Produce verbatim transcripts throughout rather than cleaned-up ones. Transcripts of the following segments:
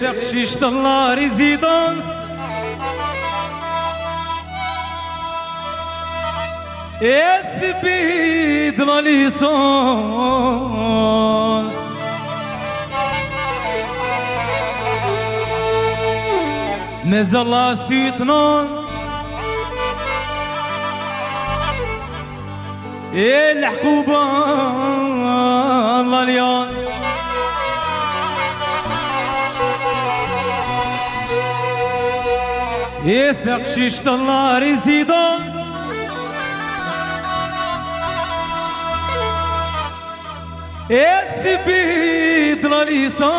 Taqcict n la résidence, tebbi-d la licence. Mazal la soutenance et leḥquba n l'alliance. Et taqcict n la résidence, tebbi-d la licence.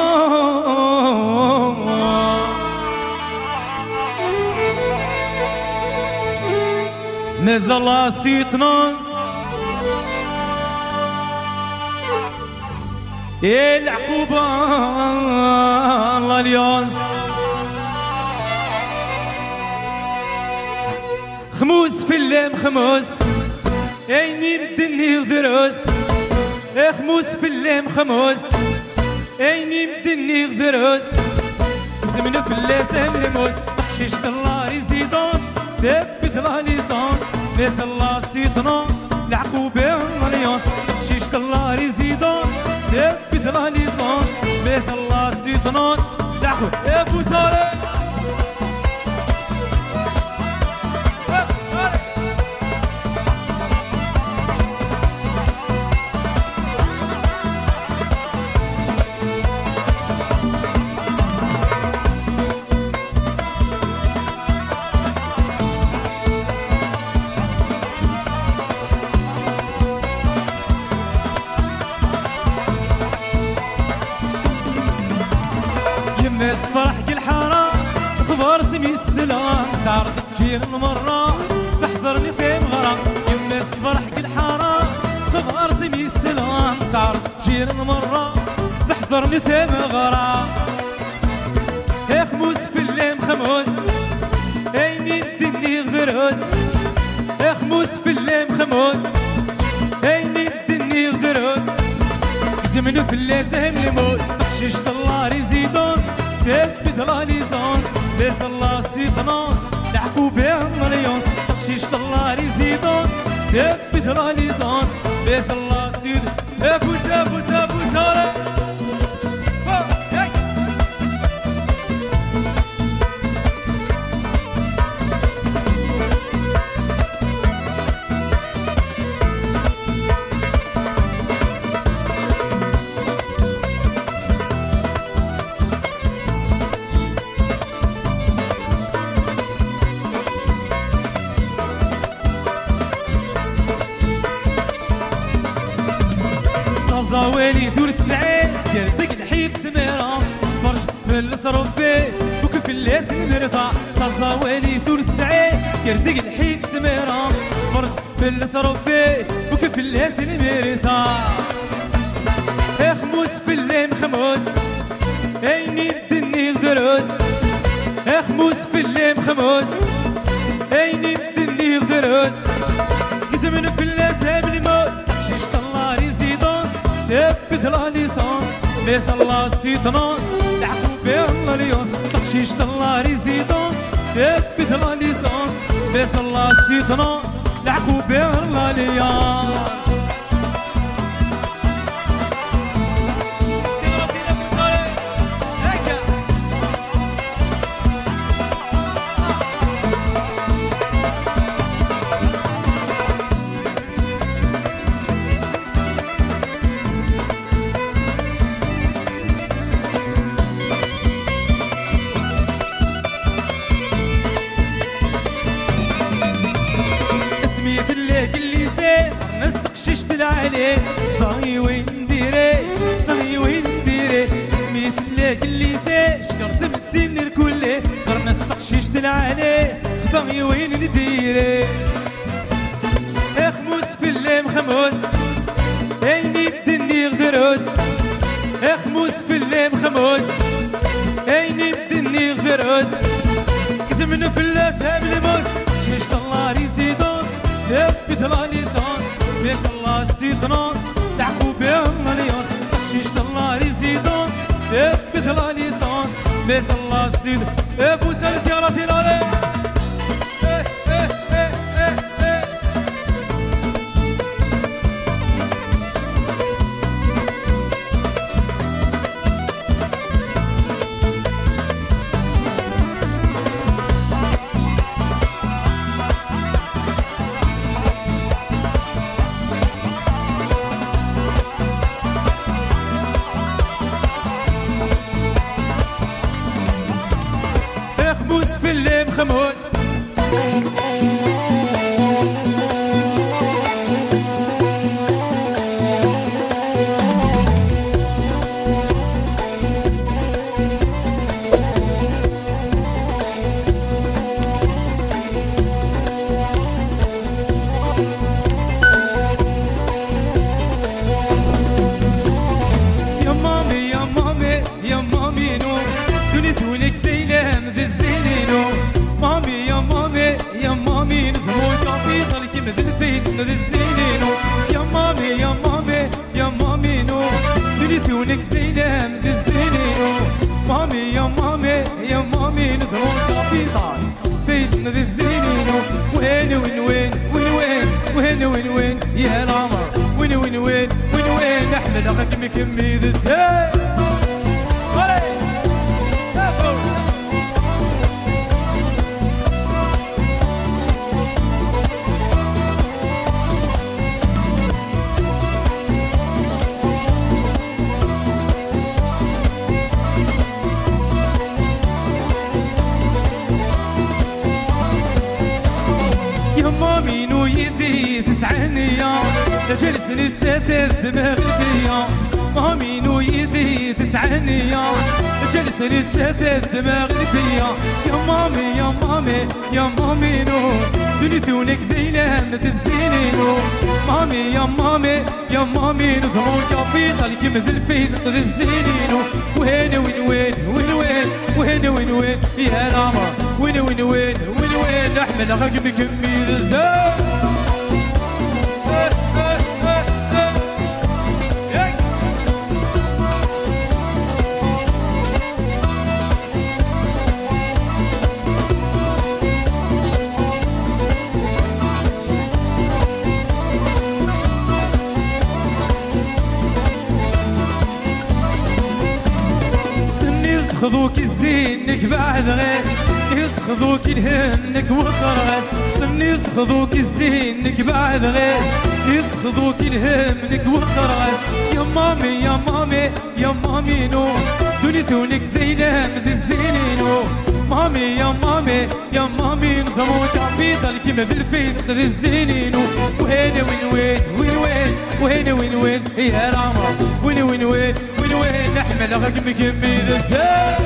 Mazal la soutenance et leḥquba n l'alliance. Xmus fell-am xmus, ayen i medden-nni drus. Xmus fell-am xmus, ayen i medden-nni drus. Zemlen fell-as am lmus. Taqcict n la résidence, tebbi-d la licence. Mazal la soutenance, leḥquba n l'alliance. Taqcict n la résidence, tebbi-d la licence. Mazal la soutenance, leḥquba. Afus ɣer Yemma-s tefreḥ deg lḥara, tebɣer s mi yesselɣa, teɛreḍ lǧiran merra, teḥḍer-nni tameɣra. Yemma-s tefreḥ deg lḥara, tebɣer s mi yesselɣa, teɛreḍ lǧiran merra, teḥḍer-nni tameɣra. Xmus fell-am xmus, ayen i d-nniɣ drus. Xmus fell-am xmus, ayen i d-nniɣ drus. Zemlen fell-as am lmus. Taqcict n la résidence, tebbi-d la licence. Mazal la soutenance, leḥquba n l'alliance. Taqcict n la résidence, tebbi-d la licence. Mazal la soutenance. Afus, afus, afus, ora. Oh, hey. Taẓawalit ur tesɛi gar deg lḥif d tmira, ferǧet fell-as Rebbi, fuk fell-as lmirta. Taẓawalit ur tesɛi gar deg lḥif d tmira, ferǧet fell-as Rebbi, fuk fell-as lmirta. Xmus fell-am xmus, ayen i d-nniɣ drus. Xmus fell-am xmus, ayen i d-nniɣ drus. Gezmen fell-as am lmus. Taqcict n la résidence, tebbi-d la licence. Mazal la soutenance, leḥquba n l'alliance. Taqcict n la résidence, tebbi-d la licence. Mazal la soutenance, leḥquba n l'alliance. Asmi tella deg lycée, العلي، ضيوين ديري، ضيوين ديري، اسمي في الليل اللي سي، شكر زمتين الكل، غرنا السقشيش العلي، ضيوين نديري. اخموس في الليم خموس، عيني الدنيا غدروس، اخموس في الليم خموس، عيني الدنيا غدروس، كزمنا في الناس هاب الموس، شيش الله ريزيدونس، تبت لا ليسونس. Mais الله سيدنا، تعقوب يا مليون، تقشيش الله ريزيدون، تبت لا ليسونس. Mais الله سيد، ابو سالك يا راتي لالي. اخموس في الليم خموس. يا مامي، يا مامي، يا مامينو، دوني دونك ديلام ذي الزينينو. مامي، يا مامي، يا مامي، نظمو كابيطال كيما ذي الفيت ذي الزينينو. يا مامي، يا مامي، يا مامينو، دوني دونك ديلام ذي الزينينو. مامي، يا مامي، يا مامي، نظمو كابيطال. فيتنا ذي الزينينو، وين، وين، وين، وين، وين، وين، وين، يا العمر، وين، وين، وين، وين، وين، أحمد أخاك مكمي ذي الزين. هاي! يما مينو يدي تسعني يا، جلسني تسدد دماغي فيا. مامينو يدي تسعني يا، جلسني تسدد دماغي فيا. يا مامي، يا مامي، يا مامينو، دنيتي ونك دينام الزينينو. مامي يا مامي يا مامي، نظرو كابيطال كيما ذي الفيض ذي الزينينو. وين، وين، وين، وين، وين، وين، وين، وين، يا العمر، وين، وين، وين، وين، وين، أحمد غاك مكمي ذي الزين. تني تخذوك الزين نك بعد غير، تني تخذوك الهم نك وخرس، تني تخذوك الزين نك بعد غير، تني تخذوك الهم نك وخرس. يا مامي يا مامي يا مامينو، دوني ثونك دينام ذي الزينينو. مامي يا مامي يا مامي، نظمو كابيطال كيما ذي الفيض ذي الزينينو. وين، وين، وين، وين، وين، وين، وين، وين، يا راما، وين، وين، وين، وين، وين، نحمل غير مكمي ذي الزين.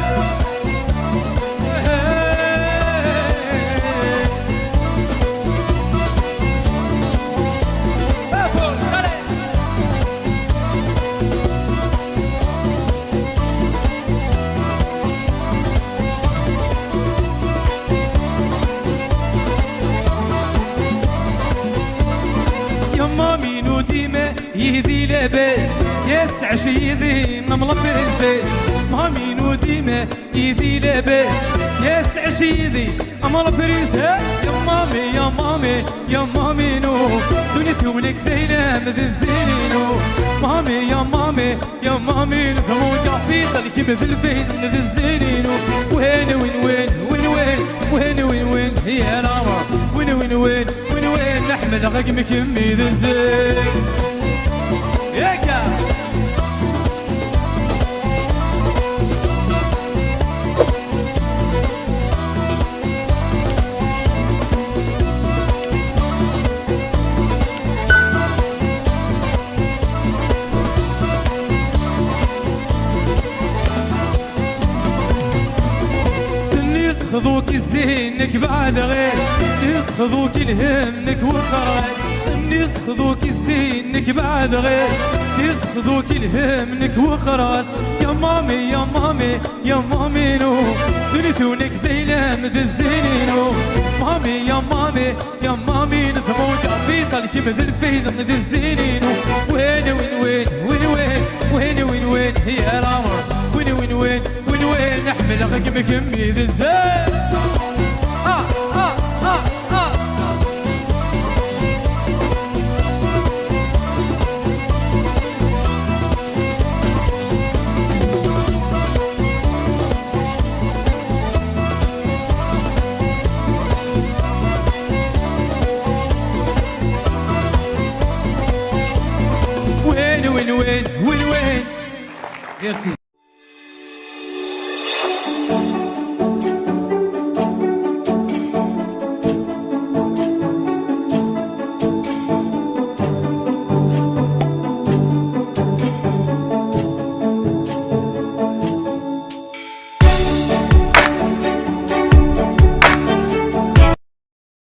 يما مينو ديما يهدي لاباس، يا تعشي يدي نملة برنسيس. ما مينو ديما يدي لاباس، يا تعشي يدي أمر بريس. يا مامي يا مامي يا مامي نو، دنيتي ولك داينة مد الزينينو. مامي يا مامي يا مامي، نظمو كابيطال كيما ذي الفيل مد الزينينو. وين وين وين وين وين وين وين وين يا العمر، وين وين وين وين وين، نحمل غير مكمي ذي الزين. ياكا. Xḍu-k zzin-ik bɛed ɣer, xḍu-k lhem-ik wexras. Xḍu-k zzin-ik bɛed ɣer, xḍu-k lhem-ik wexras. Ya mami, ya mami, ya mami-nu, dunitu-nek d ayla-m d zzin-inu. Mami, ya mami, ya mami n tmurt, Ṛebbi yeqqel-kem d lfayda d zzin-inu. Win, win, win, win, win, win, win, win, ya lamer. Win, win, win, win, win, ḥemmleɣ-kem kemmi d zzin. Ah, ah, ah, ah. Win, win, win, win, win. Merci.